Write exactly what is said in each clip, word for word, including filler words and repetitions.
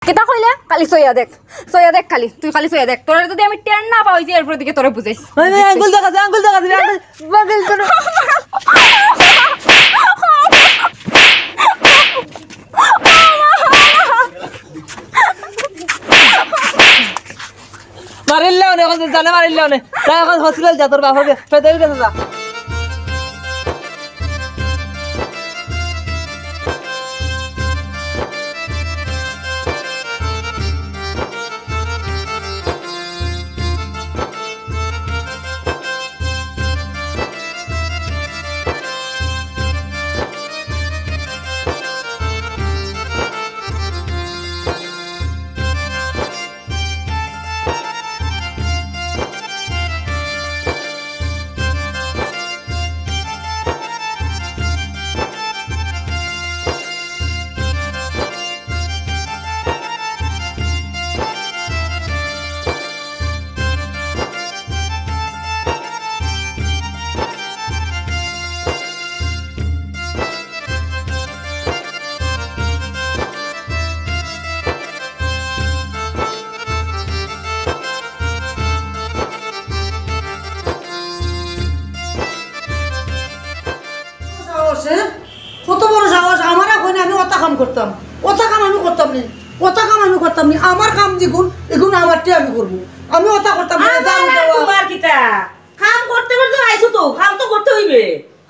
কিতা কইলে? খালি সইয়া দেখ, সইয়া দেখ খালি, তুই খালি সইয়া দেখ। তোরে যদি আমি টের না পাওয়াইছি, এরপরে দিকে তোরে বুঝাইছি। আঙ্গুল দেখা যায়, আঙ্গুল দেখা দিবি, আঙ্গুল, আঙ্গুল ধরো। মারিল্লা অনে, অখন জানে মারিল্লা অনে। যা অখন হসপিটাল যা, তোর বাপরে ফেদের গেছে যা। সাহস, হ্যাঁ? কত বড় সাহস! আমারে কইন আমি অতা কাম করতাম, অতা কাম আমি করতাম নি, অতা কাম আমি করতাম নি। আমার কাম যেগুন, এগুন আমারটি আমি করমু। আমি অতা করতাম না, আর ঝাড়ু দেওয়া। তোমার কিতা? কাম করতে করতে আইছো তো, কাম তো করতে অইবে।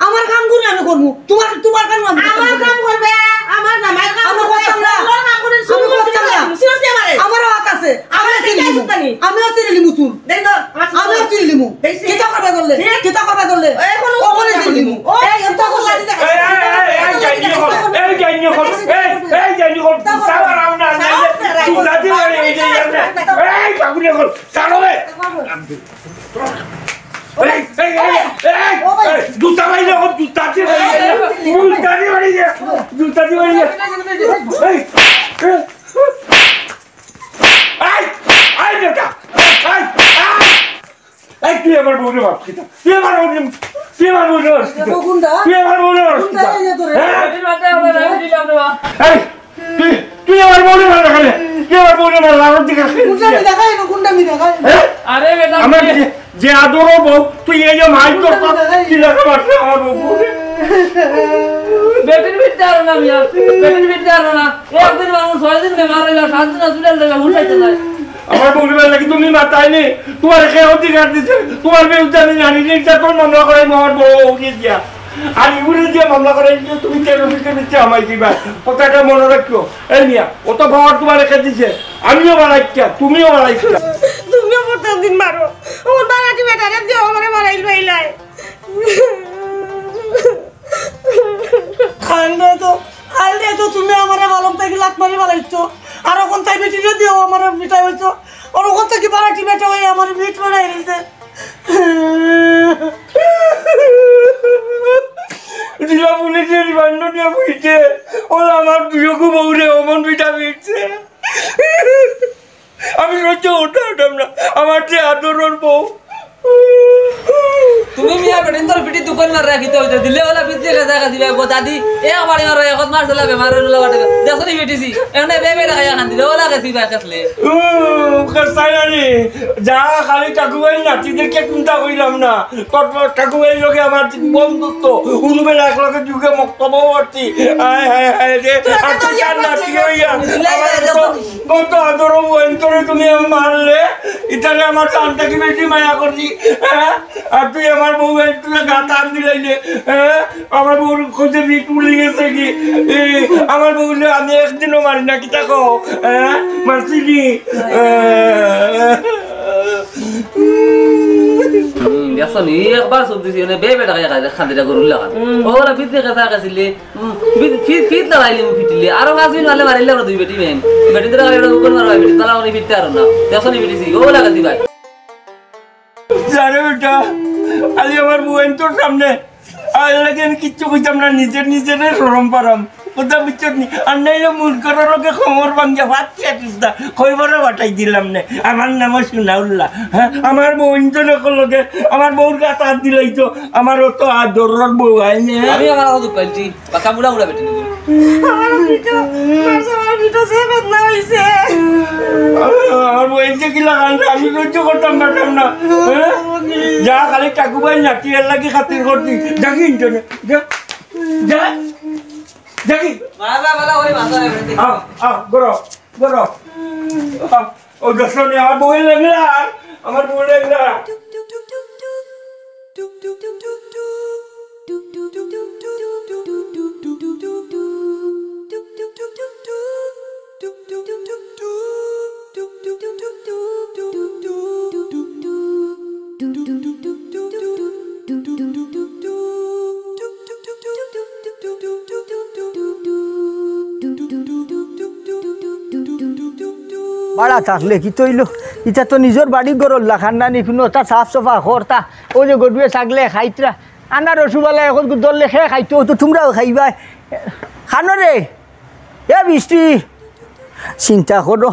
আমার কাম গুন আমি করমু, তোমার, তোমার কাম আমি করতাম আমার না। কাম করবে, আমার জামাইর কাম আমি করবে, করতাম না। তোমার কাম করে আমি করতাম না। Seriously আমারে। আমারও হাত আছে, আমিও চিরিলিমু। আমিও চিরিলিমু চুল। দেখ তো, আমার চুল। আমিও চিরিলিমু। দেখছি। কিতা করবে ধরলে? দেখ। কিতা করবে ধরলে? এই, কোনো ওখানে চিরিলিমু। ও, এই, এত কথা দিতে এই, এই, এই, এই, যাইনি এখন। এই, যাইনি এখন। এই, এই, যাইনি এখন। তাও সাওয়ার আমরা নাই। তাও তুই দাদি বাড়ি এই যে ইয়ার না। এই, বাবুরে এখন। ছাড়ো রে। এই, এই, এই, এই, ও ভাই। এই, জুতা ভাই রে, ও জুতা দিয়ে ভাই রে। জুতা দিয়ে ভাই রে। জুতা দিয়ে ভাই রে। এই, এই। এই, এই বেটা, এই, এই, এই, তুই আমার বউরে মার কিতা? তুই আমার বউরে, তুই আমার বউরে মার কিতা? দেখো গুন্ডা। তুই আমার বউরে মার গুন্ডা কিতা? এই যে তোরে। হ্যাঁ? এই, তুই, তুই আমার বউরে মার কেনে? তুই আমার বউরে মার, আমার দিকে গুন্ডা মি দেখাই, গুন্ডা মি দেখাই। হ্যাঁ? আরে বেটা, আমার তুই যে, যে আদরর বউ, তুই এই যে মাই তোর গুন্ডা মি দেখাই। কি লাগা মারছে আমার বউরে? বেটির ভিতরে আরো না মিয়া, বেটির ভিতরে আরো না। একদিন মানুষ ছয় দিন বেমার অইলা, সাত দিন হসপিটাল লইলা, উঠাইতে নাই। আমার বউরে মারলে কি তুমি মাতাইনি? তোমার কে অধিকার দিছে? তোমার বিরুদ্ধে আমি নারী নির্যাতন মামলা করাই আমার বউ অফিস দিয়া। আর এগুলো দিয়ে মামলা করাই দিয়ে তুমি তেরো ফিটে নিচে আমায় দিবা। কথাটা মনে রাখো। এই মিয়া, অত পাওয়ার তোমার রেখে দিছে। আমিও বাড়াইচ্ছা, তুমিও বাড়াইচ্ছা। তুমিও প্রত্যেক দিন মারো। ওর বাড়াটি বেটারে দিয়ে আমারে বাড়াইল পাইলাই। খাইলে তো, খাইলে তো তুমি আমারে বালক থাকি লাত মারি বালাইছো। আর অখন তাই বেটিরে দিও আমারে পিটাই হইছো। আর অখন থাকি বাড়াটি বেটা হয়ে আমারে পিট বানাই দিছে। দিলা পুলিশে রিমান্ড নিয়া বইছে। ওলা আমার দুইগু বউরে অমন পিটা পিটছে। আমি সহ্য করতে পারতাম না। আমার যে আদরর বউ। তুমি মিয়া বেটিন্তর পিঠি দুকান মার রাখিতে হইতো। দিলে ওলা পিঠে গেছা গেছি ভাই, গো দাদি, এ আমার ইয়ার এখন মার চলা বেমার হইলো বাটে। দেখো নি বেটিছি। এমনে বে বে লাগাইয়া কান্দি। ওলা গেছি ভাই কাছলে। ও, কাছাই না নি। যা খালি কাকুবাই নাতি দেখে চিন্তা কইলাম না। কত কাকুবাই লগে আমার বন্ধুত্ব। উরুবে এক লগে যুগে মক্তব ভর্তি। আয় হায় হায় রে। আর তুই তার নাতি হইয়া। আমার তো কত আদর বইন করে তুমি আমারে মারলে, ইতারে আমার জান থাকি বেশি মায়া করছি, হ্যাঁ? আর তুই আমার বউ একটু গাত আত দিলাইলে, হ্যাঁ? আমার বউর খোঁজে বিট উড়ে গেছে কি? এই, আমার বউরে আমি একদিনও মারি না, কিতা কও? হ্যাঁ? মারছি নি? হুম, দেখছো নি? একবার চোখ দিছি, মানে, বে বেটা খাইয়া খাইয়া খান্দিটা গরুর লাগান। হুম। ওরা বিদ্যে খেতা গেছিলে, হুম, বি-, ফিত, ফিত লড়াইলে মু ফিটিলে। আরো পাঁচ মিনিট মারলে মারিলে আমরা দুই বেটি মেন। বেটি ধরে গাড়ি উগল মারবা, বেটি তালা উনি ফিরতে পারো না। দেখছো নি বেটি জি? ও লাগাছি ভাই। জানো বেটা, আলি আমার বউন তোর সামনে। আর লাগে আমি কিচ্ছু কইতাম না, নিজের নিজেরে শরম পারাম। কথা বুঝছত নি? আর নাইলে মন করার লগে খবর ভাঙ্গিয়া ভাত খেয়ে পিস না। খবরও পাঠাই দিলাম নে। আমার নামও সুনাউল্লাহ। হ্যাঁ, আমার বউন তো লগে, আমার বউর গাত আত দিলাই তো, আমার অত আদরর বউ আইনে। আমি আমার আওয়াজ উকালছি, বাঁকা বুড়া বুড়া বেটি নিবি। আমার পিঠো, আমার পিঠো যে বেদনা হইছে। লাখান আমি সহ্য করতাম পারতাম না। হ্যাঁ? যা, খালি টাকু ভাই নাতি, এর লাগি খাতির করছি। যা কিনতে না। যা। যা। যা কি? বাবা, বাবা, ওই বাবা, ওই বাবা। আহ, আহ, গরো, গরো। আহ, ও দর্শনে আমার বউয়ে লাগলা, আমার বউয়ে লাগলা। বাড়া থাকলে কিতা অইলো? ইতা তো নিজর বাড়ি ঘরর লাখান নানি, কুনু অতা সাফ সাফা করতা। অউ যে গরুয়ে ছাগলে খাইতরা, আনারসু বালা অখন ধরলে কে খাইতো, অউ তো তুমরাও খাইবায়। খানো রে, এ বৃষ্টি, চিন্তা করো,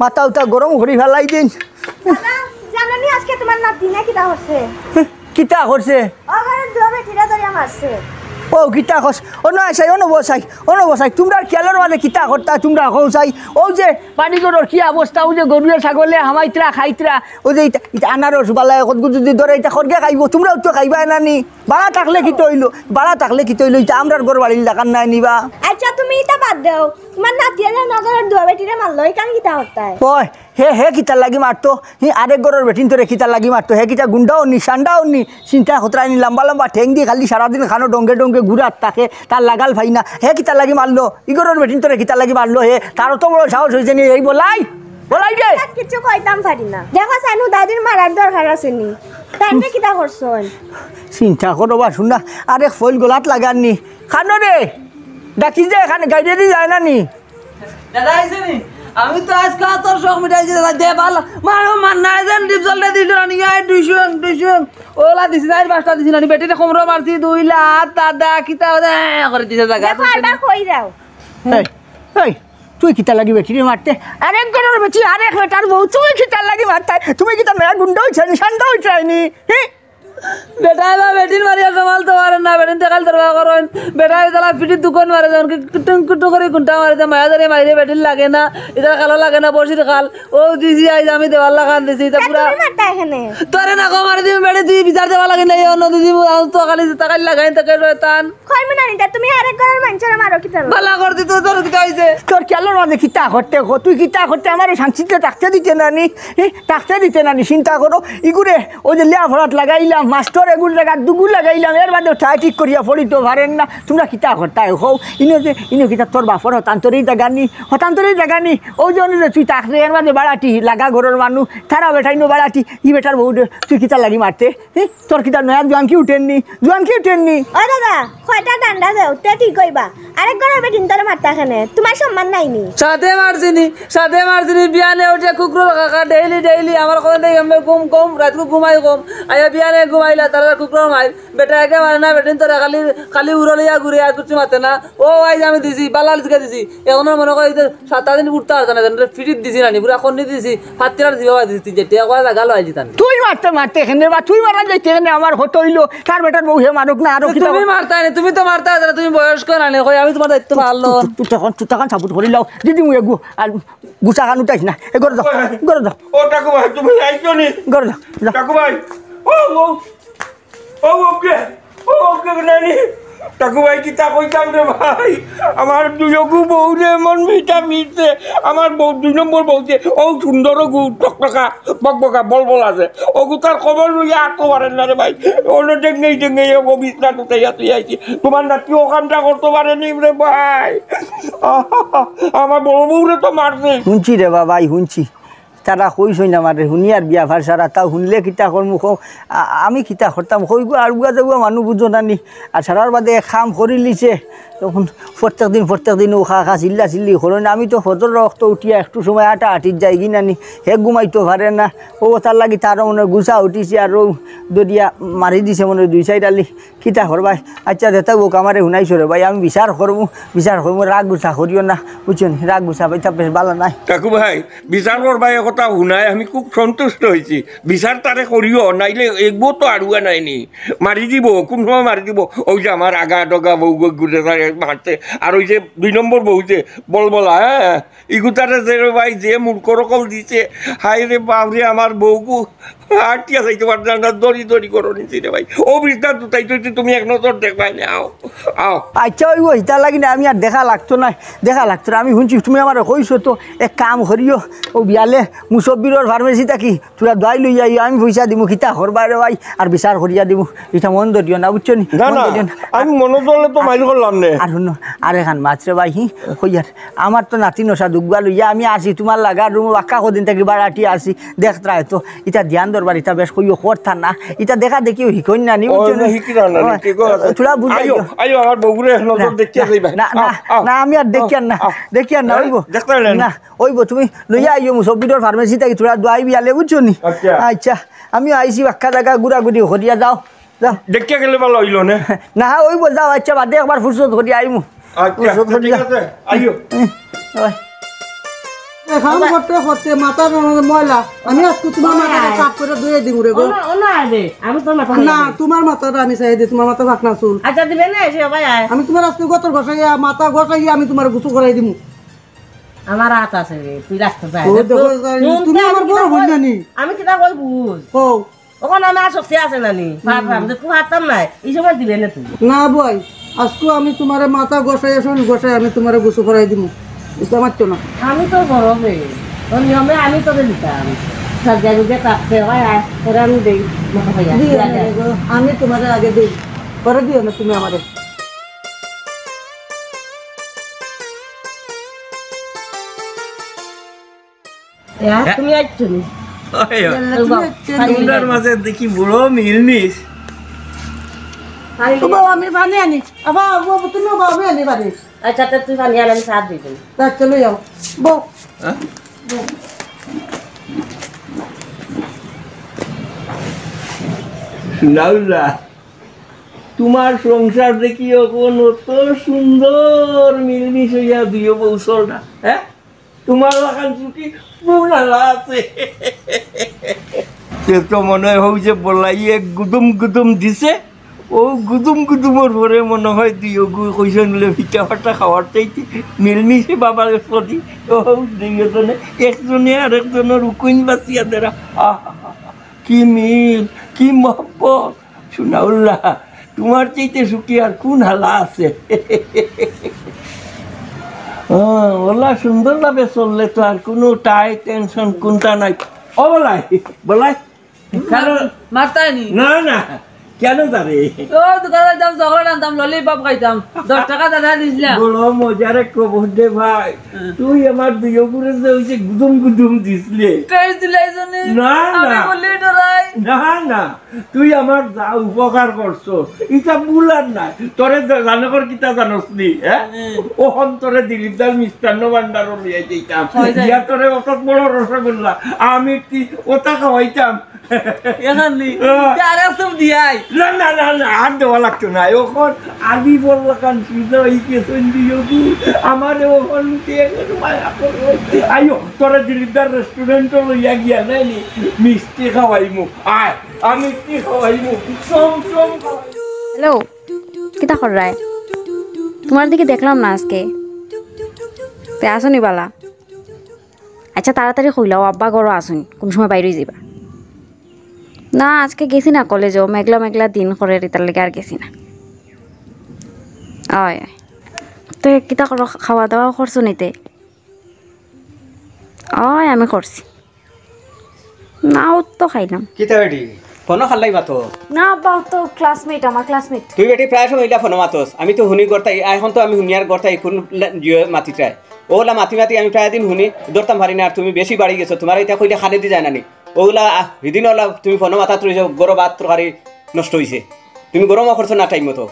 মাথা উতা গরম করি ফালাই দিন। দাদা, জানো নি আজকে তুমার নাতিনে কিতা করছে? কিতা করছে? ও ঘরর দুয়া বেটিরে ধরিয়া মারছে। ও কিতা করছে? ও না চাই, অনো বসাই, অনো বসাই, তুমরার খিয়ালর মাঝে কিতা করতা তুমরা কও চাই? অউ যে বাড়ি ঘরর কি অবস্থা, অউ যে গরুয়ে ছাগলে হামাইতরা খাইতরা, অউ যে ইতা, ইতা আনারসু বালা অখন যদি ধরে ইতা খরগে খাইবো, তুমরাও তো খাইবায় না নি? বাড়া থাকলে কিতা অইলো? বাড়া থাকলে কিতা অইলো? ইতা আমরার ঘর বাড়ির লাখান নায় নি বা। আচ্ছা, তুমি ইতা বাদ দেও। তুমার নাতিয়ে যে অনো ঘরর দুয়া বেটিরে মারলো, ইখান কিতা করতায়? ওই, হে, হে কিতার লাগি মারতো? হি আরেক ঘরর বেটিন্তরে কিতার লাগি মারতো? হে কিতা গুন্ডা অনি, সান্ডা অনি? চিন্তা কররায় নি, লম্বা লম্বা ঠেং দি খালি সারাদিন খানো ডঙ্গে ডঙ্গে ঘুরাত থাকে, তার লাগাল পাই না। হে কিতার লাগি মারলো? ই ঘরর বেটিন্তরে কিতার লাগি মারলো হে? তার অত বড় সাহস অইছে নি? এই বলাই, বলাই দে। আর কিচ্ছু কইতাম পারি না। দেখো চাইন, হুদাদির মারার দরকার আছে নি? তাইনরে কিতা করছইন? চিন্তা করো বা শুনা, আরেক ফইল গলাত লাগার নি। খানো রে, ডাকি যে এখানে গাইডে দি যায় না নি? দাদা আইছে নি? আমি তো আজকে তোর শখ মিটাইছি দাদা, দে বালা। মারো মার না, যেন ডিপ জলটা দিল না, নিয়ে আয় দুইশো, দুইশো। ওলা দিছি না, পাঁচটা দিছি না, বেটিরে কোমরো মারছি, দুই লাত, দাদা, কিতা দাদা, করে দিছে জাগা। দেখো, এটা কই যাও? এই, এই, তুই কিতা লাগি বেটিরে মারতে? আরেক ঘরর বেটি, আরেক বেটার বউ, তুই কিতা লাগি মারতে? তুমি কিতা নয়া গুন্ডা অইছো নি, সান্ডা অইছো নি? হি? বেটায় বা বেটিন মারিয়া সামালতো পারের না, বেটিন তে খালি দরবার করইন। বেটায় তালা পিঠিত দুকান মারে, যেমন কি কুটুং কুটুং করি কুন্টা মারে, যে মায়া ধরে মাইরে বেটিন লাগে না, ইতার খালো লাগে না, বসির খাল। অউ দিছি আইজ আমি দেওয়ার লাখান দিছি, ইতা তা পুরা তুমি মারতা এখানে? তোরে না কো মারি দিমু বেটি, তুই বিচার দেওয়া লাগে না, এই অন্য দিদি, আমি তো খালি, তা খালি লাগাইন, তাকে শয়তান। কইমু না নি তা, তুমি আরেক ঘরর মানষরে মারো কিতা? বালা করছি তো, তোর কিতা অইছে? তোর খিয়ালর মাঝে কিতা করতে কো? তুই কিতা করতে আমারে শান্তিতে থাকতে দিতে না নি? হি, থাকতে দিতে না নি? চিন্তা করো, ইগুরে অউ যে লেখাপড়াত লাগাইলাম, মাস্টর এগুর জাগাত দুগু লাগাইলাম, এর বাদেও ঠায় ঠিক করিয়া পড়িতো পারের না। তুমরা কিতা করতায় কও? ইনো যে, ইনো কিতা তোর বাপর হতান্তরেই জাগা নি? হতান্তরেই জাগা নি? অউ যে অনো যে তুই থাকরে, এর মাঝে বাড়াটি লাগা ঘরর মানুষ, তারা বেটাইন বাড়াটি, ই বেটার বউরে তুই কিতার লাগি মারতে? হি? তোর কিতা নয়া জোয়ানকি উঠের নি? জোয়ানকি উঠের নি? ও দাদা, কয়টা ডান্ডা দেও, তে ঠিক অইবা। আরেক ঘরর বেটিন্তরে মারতা কেনে? তুমার সম্মান নাই নি? সাদে মারছি নি, সাদে মারছি নি, বিয়ানে উঠিয়া কুকুরর কাকা, ডেইলি, ডেইলি আমার কথা দেখি আমি ঘুম কম, রাইতকু ঘুমাই কম। আইয়া বিয়ানে ঘুমাইলা, তারা কুকুরর মাইর। বেটায় একে মারে না, বেটিন্তরে খালি, খালি উড়ালিয়া ঘুরে, আর কিচ্ছু মাতে না। অউ আইজ আমি দিছি, বালা লিজকা দিছি। অখনো মনো কয় এই যে সাতটা দিন উঠতা পারতা না, যেন পিঠিত দিছি নানি, পুরা কন্নি দিছি, ফাত্তিরার জিবা বাজি দিছি, যেটা কয় জাগা লই আইছি তান। তুই মারতে মারতে কেনে বা তুই মারা যাইতে কেনে, আমার কত অইলো, তার বেটার বউ হে মারুক না, আরো কিতা তুমি মারতায় নি, তুমি তো মারতায় পারতায় না, তুমি বয়স্ক নানি, কই আমি তুমার দায়িত্ব পারলো। তুই তখন, তুই তখন সাপোর্ট করিলাও, দিদি মুই এগু, আর গুছা খান উঠাইস না, এ ঘরো যাও, ঘরো যাও। ও টাকু ভাই, তুমি আইছো নি? ঘরো যাও, যাও। টাকু ভাই, ও, ও, ও, ওকে, ও, ওকে, নানি। টাকু ভাই, কিতা কইতাম রে ভাই? আমার দুইগু বউরে এমন মিঠা মিঠে, আমার বউ, দুই নম্বর বউ যে, অউ সুন্দর অগু, টকটকা, বকবকা, বলবল আছে। অগু তার খবর লইয়া আটকো পারের না রে ভাই। অনো ডেঙ্গেই ডেঙ্গেই অগু বিছনাত উঠাইয়া থুই আইছি। তুমার নাতি অউ কামটা করতো পারে নি রে ভাই। আমার বড় বউরে তো মারছে। হুনছি রে বাবা, হুনছি। তারা কইছইন আমারে, হুনিয়ার বিয়াফার সারা, তাও হুনলে কিতা করমু কও? আ-, আমি কিতা করতাম? কইগু আরুগা যাগুয়া মানুষ বুঝো না নি। আর সারার বাদে এক কাম করিলিছে, তখন প্রত্যেক দিন, প্রত্যেক দিন অউ খা খা চিল্লা চিল্লি করইন। আমি তো ফজরর অক্ত উঠিয়া একটু সময় আটা আটিত যাইগি না নি, হে ঘুমাইতো পারে না। অউ তার লাগি তারও মনে অয় গুছা উঠিছে, আর অউ দরিয়া মারি দিছে মনে অয় দুই চাইর আলি। কিতা করবায়? আচ্ছা, যেতা অউক আমারে হুনাইছো রে ভাই, আমি বিচার করমু, বিচার করমু, রাগ গুছা করিও না, বুঝছো নি? রাগ গুছা ভাই, তা বেশ বালা নায়। টাকু ভাই, বিচার করবায় এখন। তা হুনায় আমি খুব সন্তুষ্ট হইছি। বিচার তারে করিও, নাইলে একবো তো আড়ুয়া নাইনি। মারি দিব, কোন সময় মারি দিব? ওই যে আমার আগা ডগা বউ গো ঘুরে থাকে মারছে, আর ওই যে দুই নম্বর বউ যে বলবলা, হ্যাঁ, ইগুতারে যে রে ভাই যে মূর্খ রকল দিছে, হায় রে বাপ রে, আমার বউ গো আটিয়া যাইতে পারছে না, দড়ি দড়ি করো নিছি রে ভাই। ও বিছনা দুটাই তো তুমি এক নজর দেখবায় না, আও, আও। আচ্ছা, ওই ওইটা লাগি না, আমি আর দেখা লাগতো না, দেখা লাগতো না। আমি শুনছি তুমি আমারে কইছো তো, এক কাম করিও, ও বিয়ালে মুসব্বিরর ফার্মেসি থাকি তোরা দোয়াই লইয়া আইও, আমি পয়সা দিমু, কিতা করবায় রে ভাই, আর বিচার করিয়া দিমু। ইটা মন ধরিও না, বুঝছো নি? না, মন না, ধরিও না। আমি মনে ধরলে তো মাইর করলাম নে। আর হুনো, আর এখান মাত্র ভাই, হি, কইয়ার, আমার তো নাতি নশা দুগবা লইয়া আমি আছি, তোমার লাগা রুমো বাক্কা কদিন থাকি বাড়াটি আছি, দেখতরায় তো, ইটা ধ্যান দরবার, ইটা বেশ কইও করতা না, ইটা দেখা দেখিও হিকইন না নি, ও, বুঝছো নি? না, হিকিরা না, ও, ঠিক আছে। তোরা বুঝাইও। আইও, আইও, আমার বউরে এক নজর না, দেখিয়া না, যাইবা। না, না, আও, না, আও, আমি আর দেখিয়ার না, আও। দেখিয়ার না, হ্যাঁ, অইবো। দেখতে পারলে না? না, অইবো, তুমি লইয়া আইও, মুসব্বিরর ফার্মেসি থাকি তোরা দোয়াই বিয়ালে, বুঝছো নি? আচ্ছা। আচ্ছা, আমি আইছি, বাক্কা জাগা ঘুরাঘুরি করিয়া যাও, যাও। দেখিয়া গেলে ভালো হইল না? না, অইবো, যাও, আচ্ছা, বাদে একবার ফুরসত করিয়া আইমু। আচ্ছা, ফুরসত আচ্ছা, ঠিক করিয়া। আছে, আইও। ওই। এ কাম করতে করতে মাথার ময়লা, আমি আজকে তোমার মাথাটা সাফ করে ধুয়ে দিব রে গো। ওনা, ওনা আইবে, আমি তো মাথা না, তোমার মাথাটা আমি চাই দিই, তোমার মাথা ফাঁকনা চুল। আচ্ছা, দিবে না, এসে ভাই আয়। আমি তোমার আজকে গতর ঘষাইয়া, মাথা ঘষাইয়া আমি তোমার গোসল করাই দিমু। আমার হাত আছে রে, তুই রাখতে পারবি। ও, দেখো, তুমি আমার বড় বোন নানি। আমি কিতা কই বুঝ? ও। ওখানে আমার শক্তি আছে নানি। পারতাম, যে তুই পারতাম না, এই সময় দিবে না তুই। না বই, আজকে আমি তোমার মাথা ঘষাইয়া, শরীর ঘষাই আমি তোমার গোসল করাই দিমু। বুঝতে পারছো না? আমি তো গরমে, তোর নিয়মে আমি তোরে দিতাম। সাজিয়া গুজিয়া কাটতে হয়, আর তোরে আমি দেই, মাথা খাইয়া। দিও না রে গো, আমি তোমার আগে দেই, পরে দিও না তুমি আমারে। এ, তুমি আইছো নি? ওই, ওই। ইয়াল্লা, তুমি আইছো নি? তোমরার মাঝে দেখি বড় মিলমিশ। ও বাবা, আমি পানি আনি। আবার, ও বাবা, তুমি বাবা, আমি আনি পানি। আচ্ছা, তো তুই পানি আন, আমি চা দিই তুমি। আচ্ছা, লই যাও। বউ। হ্যাঁ? লাউলা, তোমার সংসার দেখি এখন অত সুন্দর মিলমিশ হইয়া দুইও বউ চলরা, হ্যাঁ? তোমার লাখান চুটি বুনালা আছে। তে তো মনে হয় হউ যে বলাই এক গুদুম গুদুম দিছে, ও গুদুম গুদুমর পরে মনে হয় দুইও গু কইছইন বলে ফিটা ফাটা খাওয়ার চাইতে মিলমিশে বাবার প্রতি ও দুইজনে একজনে আরেকজনর উকুইন বাঁচিয়া দেরা। আহা, কি মিল, কি মহব্বত। সুনাউল্লাহ, তোমার চাইতে সুখী আর কোন হালা আছে? হ্যাঁ, ওলা সুন্দরভাবে চললে তো আর কোনো টাই টেনশন কোনটা নাই। ও বলাই, বলাই, কেন? মারতায় নি? না, না, কেন যাবে? ও দোকানে যাইতাম, চকলেট আনতাম, ললিপপ খাইতাম, দশ টাকা দাদা দিছিলাম। বড় মজার এক খবর দে ভাই, হুম। তুই আমার দুই অগুরে যে ওই যে গুদুম গুদুম দিছিলে। টেস্ট দিলাইছো নি? না, আমি না। বলি ডরাই। না, না। তুই আমার যা উপকার করছস, ইটা ভুলার নাই। তোরে জা-, জানকর কিতা জানস নি, হ্যাঁ? হুম। ওহন তোরে দিলিপদার মিষ্টান্ন ভান্ডারো নিয়া যাইতাম। হয় যায়। ইয়া তোরে অত বড় রসগোল্লা, আমি তুই ওটা খাওয়াইতাম। এখান নি? হ্যাঁ। তে আর সব দিয়াই। না, না, না, না, আর দেওয়া লাগতো না। ওখন আলি বললা কান সুজা হই গেছে, দিও গু। আমারে ওখন দিয়ে গেছে, মায়া করো। আইও, তোরে দিলিপদার রেস্টুরেন্টও লইয়া গিয়া, নাইলে মিষ্টি খাওয়াইমু। আয়। আমি কি খাওয়াইমু? চম চম খাওয়াইমু। হ্যালো, কিতা কররায়? তোমার দিকে দেখলাম না আজকে। তে আছো নি বালা? আচ্ছা, তাড়াতাড়ি কইলাও, আব্বা ঘরো আছইন, কোন সময় বাইরে যাইবা? না, আজকে গেছি না কলেজো, মেঘলা মেঘলা দিন করের, ইতার লাগি আর গেছি না। অয়, অয়। তে কিতা করো, খাওয়া দাওয়া করছো নি তে? অয়, আমি করছি। না, ও তো খাইলাম। কিতা বেটি? ফোনো খাল্লাই মাতো? না, আব্বা, ও তো ক্লাসমেট, আমার ক্লাসমেট। তুই বেটি প্রায় সময় ইলা ফোনো মাতস। আমি তো হুনি গড়তাই, এখন তো আমি হুনিয়ার গড়তাই কোন লা-, ইয়ে মাতিতায়। ওলা মাতি মাতি আমি প্রায় দিন হুনি, ধরতাম পারি না, আর তুমি বেশি বাড়ি গেছো। তোমার ইতা কইলে কানে দি যায় না নি? ওগুলা, আহ, হিদিন ওলা তুমি ফোনো মাতাত রইছো, গরো ভাত তরকারি নষ্ট হইছে। তুমি গরমও করছো না টাইম মতো।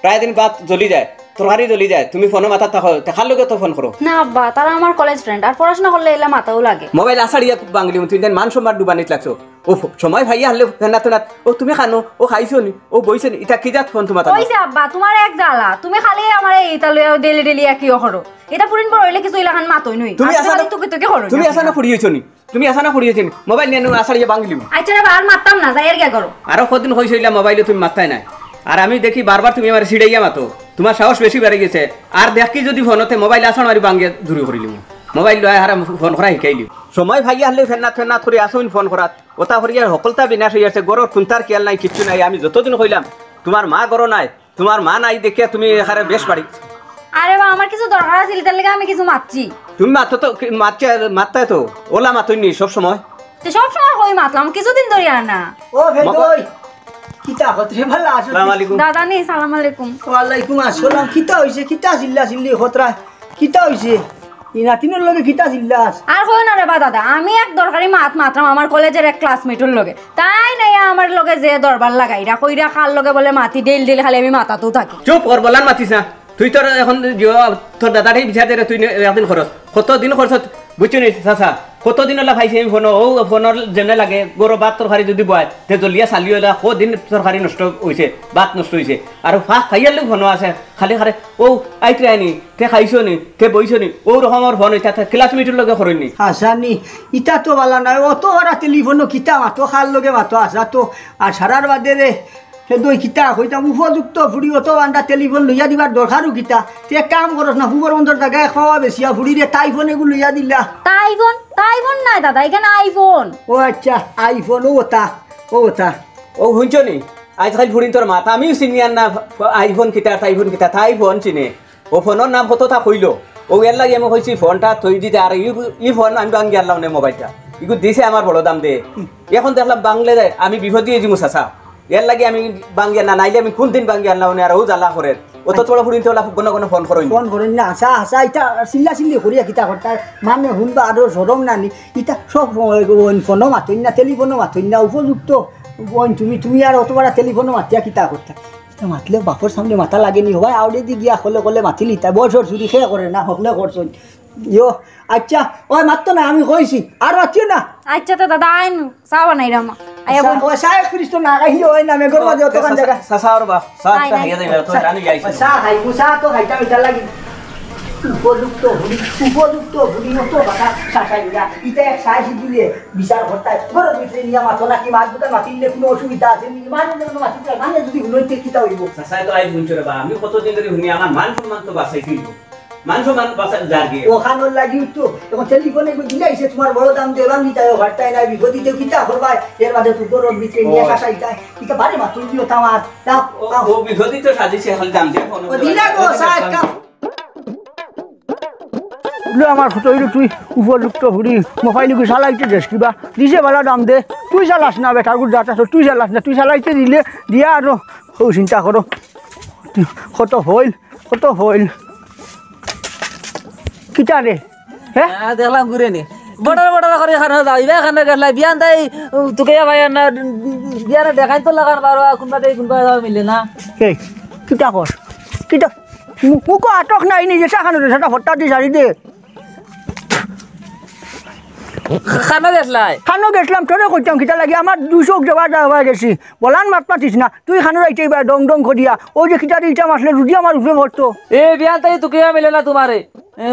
প্রায় দিন ভাত জ্বলি যায়, তরকারি জ্বলি যায়, তুমি ফোনো মাতাত থাকো, তে কার লগে তো ফোন করো। না আব্বা, তারা আমার কলেজ ফ্রেন্ড, আর পড়াশোনা করলে এলা মাতাও লাগে। মোবাইল আছাড়িয়া বাঙালি, তুমি দেন মান সম্মান ডুবানিত লাগছো। ও ফ-, সময় পাইয়া হারলে ফেনাত ফেনাত, ও তুমি খানো, ও খাইছো নি, ও বইছো নি, ইতা কি জাত ফোন তোমার? ওই যে আব্বা, তোমার এক জ্বালা, তুমি খালি আমারে ইতা লইয়া ডেলি ডেলি একই করো। ইতা পুরিন বড় হইলে কিছু ইলাখান মাতই নই। তুমি আর আছা না, খালি তুকি তুকি করো তুমি না। আছা না ফুরি হইছো নি? তুমি আছা না পড়িয়েছেন, মোবাইল নিয়া নু আছাড়িয়া ভাঙিলিমু। আচ্ছা রে বা, আর মাততাম না, যাই আর গিয়া করো। আরো কদিন কইছো ইলা মোবাইলো তুমি মাততায় নায়। আর আমি দেখি বারবার তুমি আমারে ছিড়াইয়া মাতো। তুমার সাহস বেশি বাড়ি গেছে। আর দেখি যুদি ফোনতে মোবাইল আছাড় মারি ভাঙিয়া দূরি করিলিমু। মোবাইল লইয়া হারা ফোন করা হিকাইলিমু। সময় পাইয়া হারলে ফেন্নাত ফেন্নাত করি আসুন ফোন করাত। ওটা করিয়া হকলতা বিনাশ অইয়াছে, ঘরর কুন্তার খিয়াল নাই, কিচ্ছু নাই। আমি যতদিন কইলাম, তুমার মা ঘরো নাই, তুমার মা নাই দেখিয়া তুমি এখানে বেশ বাড়ি। আরে বা, আমার কিছু দরকার আছিল, তার লাগি আমি কিছু মাতছি। তুমি মাতো তো, কি, মাতছে, মাততায় তো, ওলা মাতইনি সব সময়। তে সব সময় কই মাতলাম, কিছুদিন ধরি আর না। ও ভেদই, কিতা হত রে, ভালা আছো? আসসালামু আলাইকুম। দাদা নি, সালাম আলাইকুম। ওয়ালাইকুম আসসালাম। কিতা অইছে? কিতা চিল্লা চিল্লি খতরা? কিতা অইছে? ই নাতিনর লগে কিতা চিল্লাস? আর কইও না রে বা দাদা, আমি এক দরকারি মাত মাতরাম আমার কলেজর এক ক্লাসমেটর লগে। তাইন আইয়া আমার লগে যে দরবার লাগাইরা, কইরা কার লগে বলে মাতি ডেইল ডেইল, খালি আমি মাতাতো থাকি। চুপ কর, বলান মাতিস না। তুই তোর এখন জিও, তোর দাদাটাই বিচার দে রে, তুই নে-, একদিন খরচ। কতদিন খরচ, বুঝছো নি চাচা? কতদিন ওলা পাইছি আমি ফোনো, ও ফোনর যেমনে লাগে, গরো ভাত তরকারি যুদি বয়, তে জলিয়া চালি ওলা, কদিন তরকারি নষ্ট অইছে, ভাত নষ্ট অইছে। আর ফাঁক খাইয়ার লোক ফোনো আছে, খালি খারে, ও আইতরায় নি, তে খাইছো নি, তে বইছো নি, ও রকমর ফোন অইতা, তে ক্লাসমেটর লগে করইন নি। আচ্ছা নি, ইতা তো বালা নায়, অত ওরা টেলিফোনো কিতা মাতো, কার লগে মাতো, আচ্ছা তো, আর সারার বাদে রে, হে দই কিতা কইতাম, উপযুক্ত ফুড়ি অত বান্দা টেলিফোন লইয়া দিবার দরকারও কিতা? তে এক কাম করস না, ফুবর বন্দর জাগায় খাওয়া বেশিয়া ফুড়ি রে, তাই ফোন এগু লইয়া দিলা। তাই ফোন? তাই ফোন নায় দাদা, ইখান আইফোন। ও আচ্ছা, আইফোন, ও ওটা, ও ওটা। ও হুনছো নি? আইজকাইল ফুড়িন্তর মাত, আমিও চিনিয়ার না, আইফোন কিতা, তাই ফোন কিতা, তাই ফোন চিনে। ও ফোনর নাম কততা কইলো, ও এর লাগি আমি কইছি ফোনটা থই দিতে, আর ই, ই ফোন আমি ভাঙ্গি আনলাম নে মোবাইলটা। ইগু দিছে আমার বড় দাম দে। এখন দেখলাম ভাঙলে দে, আমি বিপদে অইযিমু চাচা। এর লাগি আমি ভাঙ্গি আনলাম, নাইলে আমি কুনদিন ভাঙ্গি আনলাম নে, আর ও জ্বালা করের। অত বড় ফুড়িন্তে ওলা ঘন ঘন ফোন করইন। ফোন করইন না, হাছা, হাছা, ইতা চিল্লা চিল্লি করিয়া কিতা করতা? মানে হুনবা আরো শরম না নি? ইতা সব ফোনো মাতইন না, টেলিফোনো মাতইন না, উপযুক্ত বইন তুমি, তুমি আর অত বড় টেলিফোনো মাতিয়া কিতা করতা? ইতা মাতলে বাপর সামনে মাতা লাগে নি, হবায় আউড়ে দি গিয়া কলে কলে মাতিলিতা, বয়সর চুরি খে করে না, হকলে করছইন। ইয়ো, আচ্ছা, ওই মাততো না, আমি কইছি, আর মাতিও না। আচ্ছা তো দাদা, আইন চা বানাইরাম। আইয়া বইন। ও চা এক ফিরিস তো না খাইলে ওই না, মেঘর মাঝে অতখান জাগা। চা, চা, ওর বাপ, চা আইন, একটা আইন। খাইয়া যাইবে, তো জানি যাইছি। চা খাইবো, চা তো খাইতাম, ইটা লাগি। উপযুক্ত ফুড়ি, উপযুক্ত ফুড়ি, অত কথা শাসাই না। ইটা এক সাইজ দিলে বিচার করতায়। ঘরর ভিতরে নিয়া মাতো নাকি, মাত দুটা মাতিলে কুনু অসুবিধা আছে নি? মানে যদি হুনইতে কিতা অইবো? চাচায় তো আইজ হুনছো রে বা, আমি কতদিন ধরি হুনি, আমার মান সম্মান তো বাঁচাইতে অইবো। মান সম্মান বাঁচা যার গিয়ে। অখানর লাগিউ তো, এখন টেলিফোনে কই দিলাইছে, তুমার বড় দাম দেবাম নিতায়, ও ভারতায় নাই, বিপদিতে কিতা করবায়, এর বাদে তো ঘরর ভিতরে নিয়া ও। শাসাইতায়। ইটা বারে মাতুল দিও তামার, দাও, ও, দাও। ও বিপদিত সাজিছে, এখন দাম দে, ফোন ও দিলা গো, চা এক কাপ। লো আমার ফুত অইলো তুই উপযুক্ত ফুড়ি, মোবাইল কি চালাইতে দেস কিবা? দিছে বালা দাম দে, তুই চালাস না বেটার গুড় যাতা, তুই চালাস না, তুই চালাইতে দিলে, দিয়া আরো, ও চিন্তা করো। কত হইল, কত হইল। কিতা রে? হে? আহ, দেখলাম ঘুরে নি। বর্ডার বর্ডার করি খানো যাও, ইবা খানো গেছলা, বিয়ান তাই, উম, তুকাইয়া ভাই না, বিয়ান দেখাইন তো লাগান বারো, কুনবা দেই, কুনবা যাও মিলে না। এই, কিতা কর? কিতা? মু-, মুখো আটক নাই নি, যে চা খানো রে, সেটা হঠাৎ দিয়ে ছাড়ি দে। খানো গেছলাই? খানো গেছলাম, তোরে কইতাম কিতা লাগি, আমার দুই চোখ দেওয়া যায় হয়ে গেছি। বলান মাত মাতিস না, তুই খানো যাইতে এবার ডং ডং করিয়া, ওই যে কিতা দিতাম আসলে রুজি আমার উপরে পড়তো। এ বিয়ান তাই তুকাইয়া মিলে না তুমারে। এ,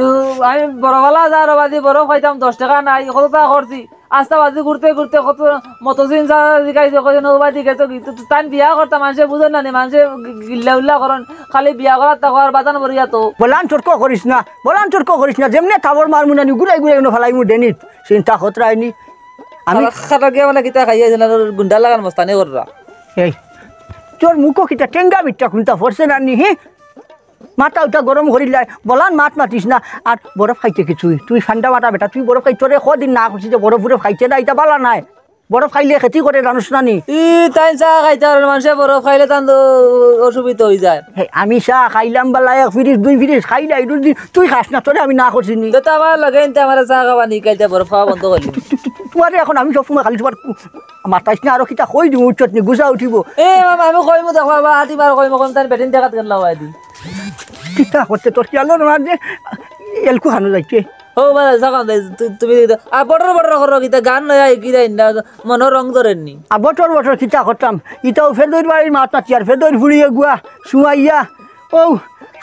আমি বড় বালা যা রবাদি বরফ খাইতাম, দশ টেকা নাই, কততা করছি। আস্তা বাজি ঘুরতে ঘুরতে কত মতসিন যা জিগাইছে, কইছে, "নৌবাদি গেছো কি?" তো, তো তাইন বিয়া করতা, মানষে বুঝইন না নি, মানষে গি-, গিল্লা উল্লা করইন, খালি বিয়া করার তা কর, বাজান বরিয়া তো। বলান তর্ক করিস না, বলান তর্ক করিস না, যেমনে থাবর মারমু না নি, ঘুরাই ঘুরাই এনে ফালাইমু ডেনিত, চিন্তা খতরায় নি। আমি খাতা, খাতা গিয়া মানে কিতা খাইয়া আইছে না, গুন্ডা লাগান মস্তানি কররা। এই, তোর মুখো কিতা টেঙ্গা মিথ্যা কুন্তা ফরছে না নি, হি? মাথা উঠা গরম করিলাই, বলান মাত মাতিস না। আর বরফ খাইতে কি তুই? তুই ঠান্ডা মাথা বেটা, তুই বরফ খাই, তোরে কদিন না করছি যে বরফ বরফ খাইতে না, ইটা বালা নায়। বরফ খাইলে ক্ষতি করে, জানোস না নি? ই, তাইন চা খাইতা পারইন, মানষে বরফ খাইলে তান তো অসুবিধা অইযায়। হে, আমি চা খাইলাম বালা এক ফিরিস, দুই ফিরিস, খাইলাই দুই দিন, তুই খাস না, তোরে আমি না করছি নি? তো, তো আমার লগে ইনতে আমার চা খাবা নি, খাইতে বরফ খাওয়া বন্ধ করলি। তু-, তু-, তু-, তুমারে এখন আমি সব সময় খালি তুমার মাতাইস না, আরো কিতা কই দিমু, উঠছত নি, গুছা উঠিবো। এ মামা, আমি কইমু দেখো বাবা, আতি বার কইমু, কইমু তাইন বেটিন দেখাত গেল বাবা দি। কিতা করতে তোর খেয়াল না যে এলকু খানো যাইতে? ও বাবা, যাও দে, তু-, তুমি দে। আ, বটর বটর করো কিতা, গান নয়া কি দেয় না, মনো রং ধরের নি। আ, বটর বটর কিতা করতাম? ইটাও ফেদইর বাড়ির মাত মাতি আর ফেদইর ফুড়ি এগুয়া, সুমাইয়া, ও,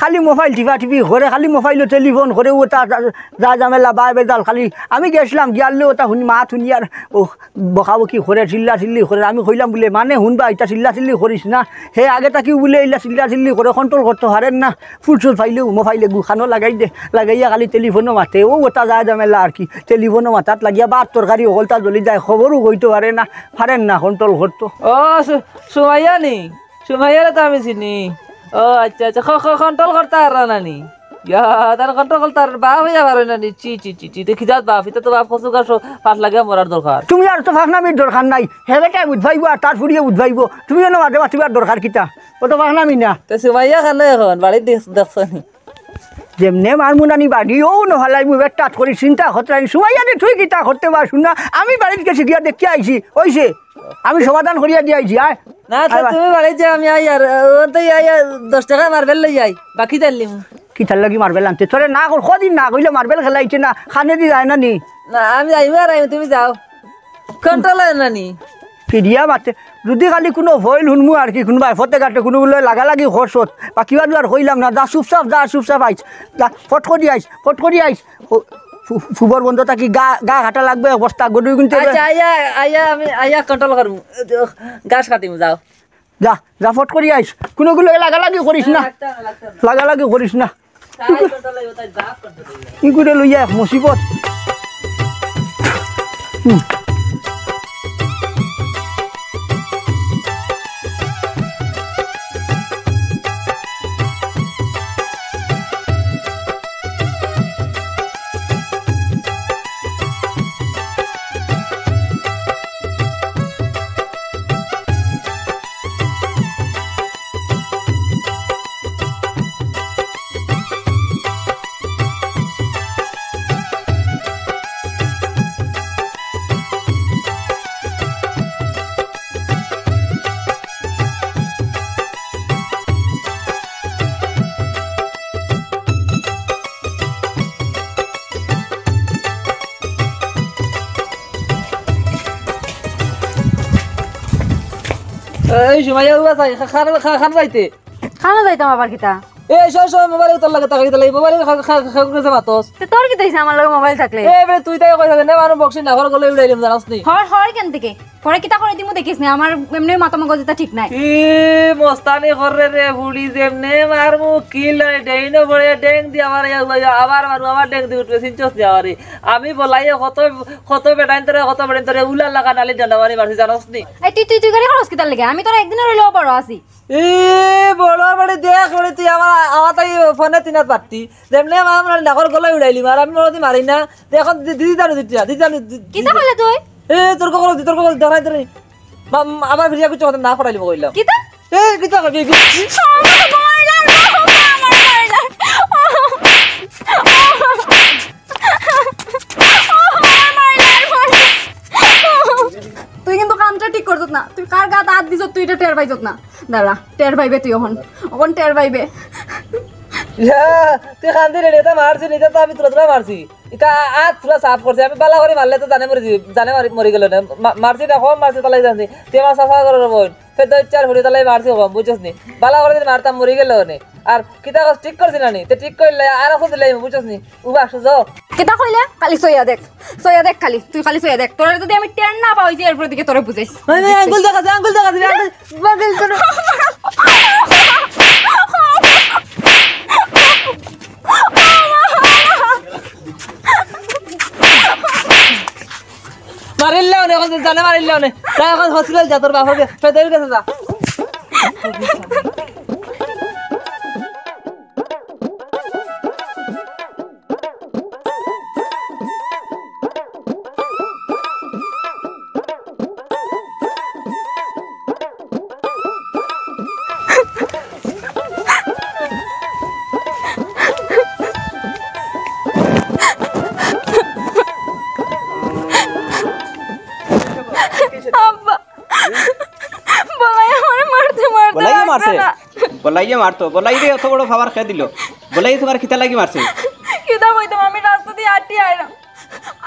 খালি মোবাইল টিপা টিপি করে, খালি মোবাইলো টেলিফোন করে, ও তা যা, যা ঝামেলা, বায় বেজাল। খালি আমি গেছিলাম, গিয়ারলে ওটা হুনি, মাত হুনি আর ও বকাবকি করে, চিল্লা চিল্লি করে। আমি কইলাম বুলে, মানে হুনবা, ইতা চিল্লা চিল্লি করিস না। হে আগে থাকিউ বুলে ইলা চিল্লা চিল্লি করে, কন্ট্রোল করতো পারের না। ফুরসত পাইলে মোবাইলে গুখানো লাগাই দে, লাগাইয়া খালি টেলিফোনো মাতে, ও ওটা যা ঝামেলা আর কি। টেলিফোনো মাতাত লাগিয়া ভাত তরকারি হকলতা জ্বলি যায়, খবরও কইতো পারে না, পারের না কন্ট্রোল করতো। ও সু-, সুমাইয়া নি? সুমাইয়ারে তো আমি চিনি। ও আচ্ছা আচ্ছা, খ-, খ-, কন্ট্রোল করতা পাররা না নি? ইয়া, তার কন্ট্রোল করতা পাররা, বাপ অইয়া পারো না নি? চি, চি, চি, চি, দেখি যাত বাপ, ইতা তো বাপ কচু গাছ পাত লাগিয়া মরার দরকার। তুমি আর তো ফাঁকনামির দরকার নাই, হে বেটায় বুঝ পাইবো আর তার ফুড়িয়ে বুঝ পাইবো, তুমি অনো মাঝে মাতিবার দরকার কিতা? ও তো ফাঁকনামি না। তো সুমাইয়া কানো এখন, বাড়িত দেখ-, দেখছো নি? যেমনে মারমু নানি বাড়ি, ও ন ফালাইমু, বেটাত করি চিন্তা করতে নাই। সুমাইয়া রে, তুই কিতা করতে পারছু না? আমি বাড়িত গেছি গিয়া দেখিয়া আইছি, অইছে। আমি সমাধান করিয়া দিয়া আইছি, আয়। না, তো আয়, আয়। তুমি বাড়িত যাও, আমি আই আর, ও তো আই আর দশ টেকা মার্বেল লই আই, বাকি দিলাইমু। কিতার লাগি মার্বেল আনতে? তোরে না কর, কদিন না কইলে মার্বেল খেলাইতে না, কানেদি যায় না নি? না, আমি যাইমু আর আইমু, তুমি যাও। কন্ট্রোল অয় না নি? ফিরিয়া মাতে, যুদি খালি কুনু ভইল হুনমু আর কি, কুনুবায় ফতে ঘাটে কুনু বুলে লাগালাগি করছত, বাকি বাদু আর কইলাম না, যা চুপচাপ, যা চুপচাপ আইস, যা, ফট করি আইস, ফট করি আইস। ও, ফু-, ফুবর বন্ধ থাকি গা, গা কাটা লাগবে এক বস্তা, গরু কিনতে হবে। আচ্ছা, আইয়া, আইয়া, আমি আইয়া কন্ট্রোল করমু। ঘাস কাটিমু, যাও। যা, যা, ফট করি আইস। কুনু গুলো লাগালাগি করিস না। না, লাগতো না, লাগতো না। লাগালাগি করিস না। তাই কন্ট্রোল অইবো, তাই বাপ কন্ট্রোল অইবো। ই করে লইয়া এক মুসিবত। হুম। এই সুমাইয়া, উবা চাই, খা-, খান, খা-, খান যাইতে। খানো যাইতাম আবার কিতা? এই সব সময় মোবাইল উতার লাগে, তাকাই তাকাই মোবাইল খা-, খা-, খা-, খা-, করে মাতস। তে তোর কিতা অইছে আমার লগে মোবাইল থাকলে? এ বে, তুই তাই কইছ না, আমার বক্সি না, ঘর গলে উড়াইলাম, জানাস নি? হর, হর কেন থেকে? পরে কিতা করে দিমু দেখিস না, আমার এমনি মাথা মগজ এটা ঠিক নাই। ই মস্তানি করে রে বুড়ি, যেমনে মারমু কি লয়, ডেইনো পড়ে ডেং দি আমার ইয়া লইয়া, আবার মারমু, আবার ডেং দি উঠবে, চিনছস নি আমারে? আমি বলাইয়ে কত, কত বেটাইন তোরে, কত বেটাইন তোরে উলার লাগা নালি ডান্ডা মারি মারছি, জানাস নি? এই তুই, তুই, তুই করে খরচ কিতার লাগে? আমি তোর একদিনের হইলেও বড় আছি। এ বড় বেটি দেখ বেটি, তুই আমার, আমার তাই ফোনে তিনাত পারতি। যেমনে আমার, আমার নাকর গলায় উড়াইলি মার, আমি মনে মারি না। তুই এখন দি-, দিদি জানো দিতি না, দিদি জানো দি-, কিতা দিদি। কইলে তুই? এ তোর কখনো, তোর কখনো ধরাই ধরে। মা-, মা-, আমার ফিরিয়া কিছু কথা না পড়াইলি কইলাম। কিতা? এ কিতা কবি? কি-, কি-, আমার মাইলার, আমার মাইলার। তুই কিন্তু কামটা ঠিক করছত না, তুই কার গাত আত দিছত তুই এটা টের পাইছত না। দাঁড়া, টের পাইবে তুই অখন, অখন টের পাইবে। ইয়া, তুই কান্দি রে, এটা মারছি নি, এটা তো আমি তুলা তুলা মারছি। এটা আ-, আত তুলা সাফ করছি, আমি বালা করি মারলে তো জানে মরি যাইবো, জানে মারি, মরি গেলো অনে। মা-, মারছি না, কম মারছি, তালাই জানছি। তুই আমার চাচা ঘরর বইন, ফের দুই চার ফুড়ি তালাই মারছি কম, বুঝছস নি? বালা করি যদি মারতাম, মরি গেলো অনে। আর কিতা কস, ঠিক করছি না নি? তে ঠিক করলে আর এখন দিলে, বুঝছস নি? উবা, সুজো। কিতা কইলে? খালি সইয়া দেখ। সইয়া দেখ খালি। তুই খালি সইয়া দেখ। তোরে যদি আমি টের না পাই যে এরপর দিকে তোরে বুঝাইস। ওই, ওই, আঙ্গুল দেখা যায়, আঙ্গুল দেখা যায়, আঙ্গুল, আঙ্গুল ধরো। মারিল না অনে, এখন জানে মারিল না অনে। যা এখন হসপিটাল যা, তোর বাপের গে-, ফেদাইর গেছে যা। আব্বা, বলাই আমারে মারতে মারতে বলাই রাখবে মারছে? না। বলাই যে মারতো, বলাই রে অত বড় পাওয়ার কে দিল? বলাই তোমার কিতা লাগি মারছে? কিতা কইতাম, আমি রাস্তা দিয়া আটি আইলাম।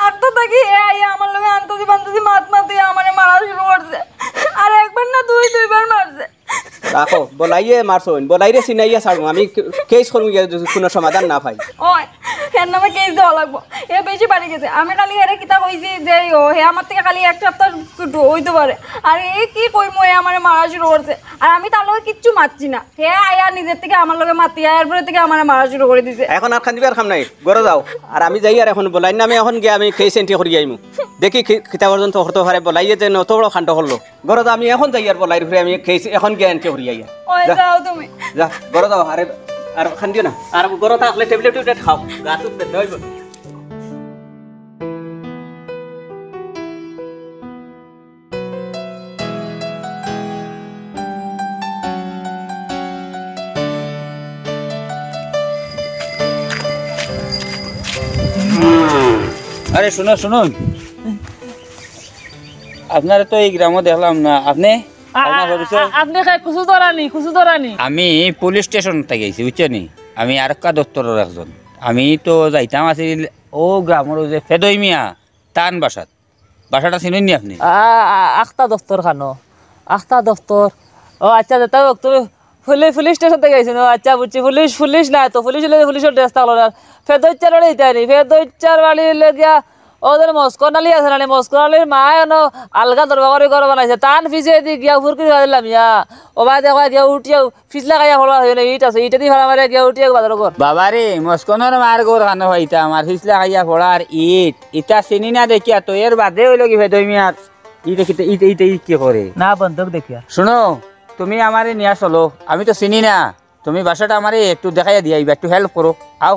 আর তো থাকি হে আইয়া আমার লগে আন্তাজি বান্তাজি মাত মাতিয়া আমারে মারা শুরু করছে। আর একবার না দুই দুইবার মারছে। রাখো, বলাইয়ে মারছইন, বলাইরে ছিনাইয়া ছাড়মু। আমি কেস করমু গিয়া যদি কুনু সমাধান না পাই। ওই, হের নামে কেস দেওয়া লাগবো। হে বেশি বাড়ি গেছে। আমি খালি হেরে কিতা কইছি যে ও, হে আমার থাকি খালি এক সপ্তাহ ছুটু অইতে পারে। আর এ কি কইমু, হে আমারে মারা শুরু করছে। আর আমি তার লগে কিচ্ছু মাতছি না। হে আইয়া নিজের থাকি আমার লগে মাতিয়া, এরপরে থাকি আমারে মারা শুরু করি দিছে। এখন আর কান্দিবার কাম নাই, ঘরো যাও। আর আমি যাই আর এখন বলাইর নামে এখন গিয়া আমি কেস এন্ট্রি করি আইমু। দেখি কি-, কিতা পর্যন্ত করতে পারে, বলাইয়ে যে অত বড় কাণ্ড করলো। ঘরো যাও, আমি এখন যাই আর বলাইর উপরে আমি কেস এখন গিয়া এন্ট্রি করি আই। ওই যা। যাও তুমি। যা, ঘরো যাও, আরে, আর কান্দিও না। আর ঘরো থাকলে ট্যাবলেট ট্যাবলেট খাও, গা তো বেদনা অইবো। আরে শুনো, শুনুন, আপনারে তো এই গ্রামো দেখলাম না। আপনে? আ-, আপনার আ-, পরিচয়? আ-, আপনে কে? কুচু ধরানি, কুচু ধরানি। আমি পুলিশ স্টেশন থাকি আইছি, বুঝছো নি? আমি আরক্ষা দপ্তরর একজন। আমি তো যাইতাম আছিল ও গ্রামর ওই যে ফেদই মিয়া, তান বাসাত। বাসাটা চিনইন নি আপনে? আ-, আ-, আখতা দপ্তর খানো? আখতা দপ্তর? ও আচ্ছা, যেটা হোক, তুমি পুলি-, পুলিশ স্টেশন থাকি আইছো না? আচ্ছা, বুঝছি, পুলিশ, পুলিশ না তো, পুলিশ অইলে পুলিশর ড্রেস থাকলো না। ফেদইচ্চার বাড়ি ইতায় নি, ফেদইচ্চার বাড়ি অইলো গিয়া, ও যেন মস্কন আলী আছে না নি, মস্কন আলীর মায় অনো আলগা দরবার করি ঘর বানাইছে, তান পিছেদি গিয়া ফুরকি দিলাম ইয়া। ও ভাই দেখো, গিয়া উঠিয়াও ফিছলা খাইয়া পড়ার অইলো, ইট আছে, ইটেদি ফাড়া মারিয়া গিয়া উঠিয়া বাজারো ঘর। বাবা রে, মস্কনর মার ঘর খানো পাইতাম, আর ফিছলা খাইয়া পড়ার ইট, ইটা চিনি না দেখিয়া তো, এর বাদে অইলো কি ফেদই মিয়ার, ইটা কিতা, ইটা, ইটা, ইট কি করে? না, বন্দুক দেখিয়া। শুনো, তুমি আমারে নিয়া চলো, আমি তো চিনি না, তুমি বাসাটা আমারে একটু দেখাইয়া দিয়া আইবা, একটু হেল্প করো, আও।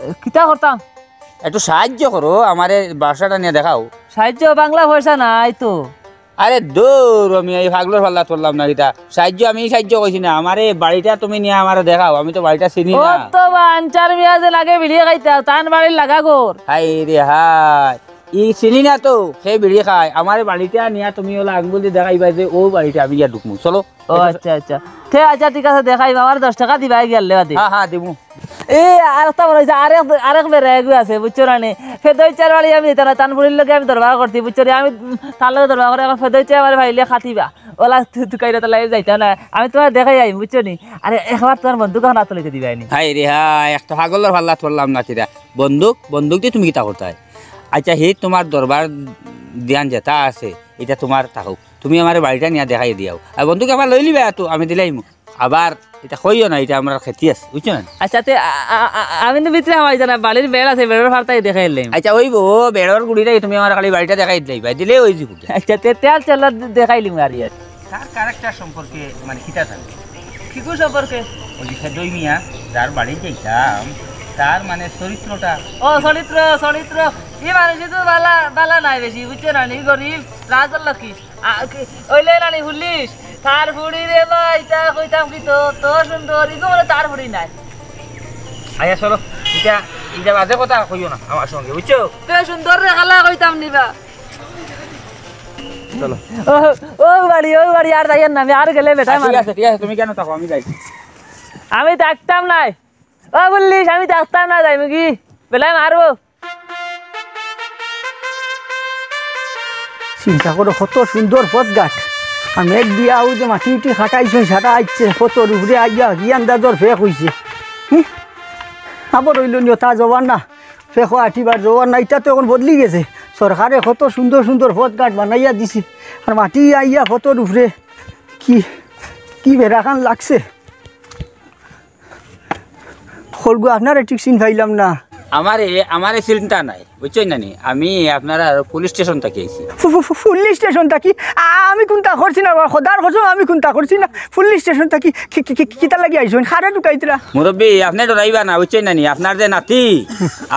এ, কিতা করতাম? একটু সাহায্য করো, আমারে বাসাটা নিয়া দেখাও। সাহায্য? বাংলা পয়সা নাই তো। আরে দূর, আমি এই পাগলর পাল্লাত পড়লাম না কিতা? সাহায্য আমি সাহায্য কইছি না, আমারে বাড়িটা তুমি নিয়া আমারে দেখাও, আমি তো বাড়িটা চিনি ও না। তো বাঞ্চার মিয়া যে লাগে বিড়ি খাইতা, তান বাড়ির লাগা ঘর। হায় রে হায়, ই চিনি না তো, হে বিড়ি খায়। আমারে বাড়িটা নিয়া তুমি অলা আঙ্গুল দি দেখাইবা যে অউ বাড়িটা আমি গিয়া ঢুকমু। চলো। ও আচ্ছা, আচ্ছা। তে আচ্ছা, ঠিক আছে, দেখাইবা, আমারে দশ টেকা দিবায় গেলে বাদে। হ্যাঁ, হ্যাঁ, দিমু। এ, আরেকটা মনো অইছে, আরেক, আরেক বেড়া এগু আছে, বুঝছো না নি? ফেদইচ্চার বাড়ি আমি যাইতাম না, তান ফুড়ির লগে আমি দরবার করছি, বুঝছো নি? আমি, উম, তার লগে দরবার করি, এখন ফেদইচ্চায় আমারে পাইলে খাটিবা। অলা তু-, তুকাইরা তালা যাইতাম না। আমি তুমারে দেখাই আইমু, বুঝছো নি? আরে, একবার তুমার বন্দুক অখন আতো লইতে দিবায় নি। হায় রে হায়, একটা পাগলর পাল্লাত পড়লাম না কিতা। বন্দুক, বন্দুক দি তুমি কিতা করতায়? আচ্ছা, হে তুমার দরবার দিয়ান যেটা আছে, ইটা তুমার থাকউক। তুমি আমারে বাড়িটা নিয়া দেখাই দিয়াও। আর বন্দুক একবার লইলিবায় তো, আমি দিলাইমু। আবার ইটা কইও না, ইটা আমরার খেতি আছে, বুঝছো না? আচ্ছা, তে আ-, আ-, আ-, আমি তো ভিতরে হামাইতাম না, বাড়ির বেড় আছে, বেড়র ফারতাই দেখাইলাইমু। আচ্ছা, অইবো, বেড়র গুড়িটাই তুমি আমারে খালি বাড়িটা দেখাই দিলাইবায়, দিলে অইযিবো। আচ্ছা, তে, তে আর চলো, দেখাইলিমু আর ইয়ার। তার ক্যারেক্টার সম্পর্কে মানে কিতা জানো? কিগু সম্পর্কে? ওই যে ফেদই মিয়া, যার বাড়ি যাইতাম, তার মানে চরিত্রটা। ও, চরিত্র, চরিত্র। ই মানুষ তো বালা, বালা নায় বেশি, বুঝছো না নি? গরিব, লাজর লক্ষ্মী। আ, কি, অইলে না নি পুলিশ? তার ফুড়ি রে বা, ইতা কইতাম কিতা, অত সুন্দর, ইগু মানে তার ফুড়ি নায়। আইয়া চলো, ইটা, ইটা বাজে কথা কইও না আমার সঙ্গে, বুঝছো? তে সুন্দর রে খালা কইতাম নি বা। চলো। ও, ও বাড়ি, ও বাড়ি, আর যাইয়ের না, আমি আর গেলে বেটা আচ্ছা, ঠিক মারবো। আছে, ঠিক আছে, তুমি কেন থাকো, আমি যাই। আমি থাকতাম নায়। ও পুলিশ, আমি থাকতাম না, যাইমুগি। বেটায় মারবো। চিন্তা করো, কত সুন্দর পথঘাট। আর মেঘ দিয়া অউ যে মাটি উটি খাটাইছইন, সারা আইছে, কতর উপরে আইয়া কি আন্দাজর ফেক অইছে। হুঁ? আবার অইলো নি, তা জবান না। ফেকো আটিবার জবান না, ইটা তো এখন বদলি গেছে। সরকারে কত সুন্দর সুন্দর পথঘাট বানাইয়া দিছে। আর মাটি আইয়া কতর উপরে কি, কি বেড়াখান লাগছে। খলগু আপনারে ঠিক চিন পাইলাম না। আমারে, আমারে চিনতা নায়, বুঝছইন না নি? আমি আপনারার পুলিশ স্টেশন থাকি আইছি। ফু-, ফু-, ফু-, পুলিশ স্টেশন থাকি? আ-, আমি কুন্তা করছি না, খোদার কসম আমি কুন্তা করছি না। পুলিশ স্টেশন থাকি কি, কি, কি, কিতার লাগি আইছইন? কারে তুকাইতরা? মুরব্বি, আপনে ডরাইবা না, বুঝছইন না নি? আপনার যে নাতি,